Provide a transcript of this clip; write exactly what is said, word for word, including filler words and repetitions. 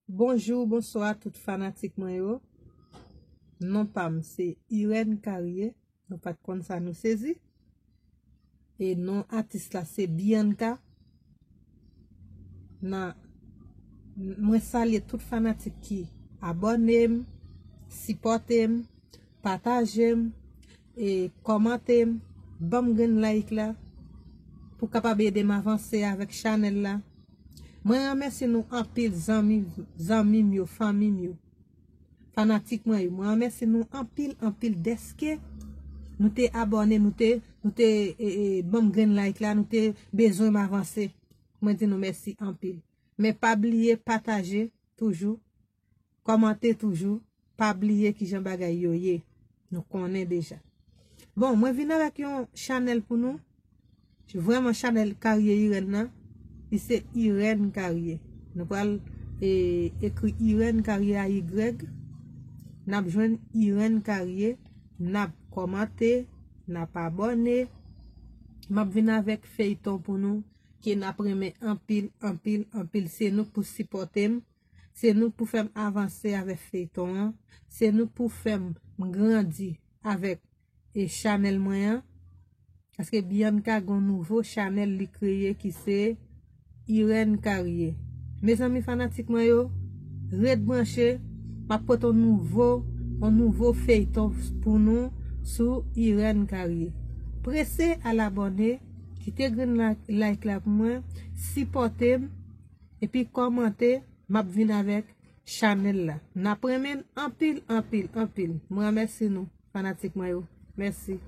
Bonjou, bonswa tout fanatik mwen yo. Non pa m se Irène Carrier. Nou pa t konn sa, nou sezi. E non atis la se Bianca. Nan, mwen salye tout fanatik ki abòne m, sipòte m, pataje m, e kòmante m, ban m grenn like la pou kapab ede m avanse avèk chanèl la. Mwen remèsye nou anpil zanmi, zanmi m yo, fanmi m yo, fanatik mwen yo. Mwen remèsye nou anpil, anpil dèske nou te abòne, nou te, nou te e, e, ban m grenn like la, nou te bezwen m avanse. Mwen di nou mèsi anpil. Men pa bliye pataje toujou, kòmante toujou, pa bliye kijan bagay yo ye. Nou konnen deja. Bon, mwen vin avèk yon chanèl pou nou. Vrèman chanèl Carrier Irène nan, li se Irène Carrier. Nou pral e, ekri Irène Carrier a Y. N ap jwenn Irène Carrier, n ap kòmante, n ap abòne. M ap vin avèk feyton pou nou, ke n ap renmen anpil, anpil, anpil. Se nou k pou sipòte m, se nou k pou fè m avanse avèk feyton an, se nou k pou fè m grandi avèk e chanèl mwen an. Paske Bianca gon nouvo chanèl li kreye ki se Irène Carrier. Mezanmi fanatik mwen yo, ret branche, m ap pote yon nouvo, yon nouvo feyton pou nou sou Irène Carrier. Prese al abòne, kite grenn la- like la pou mwen, sipòte m, epi kòmante, m ap vin avèk chanèl la. N ap renmen n anpil, anpil, anpil. Mwen remèsye nou, fanatik mwen yo. Mèsi.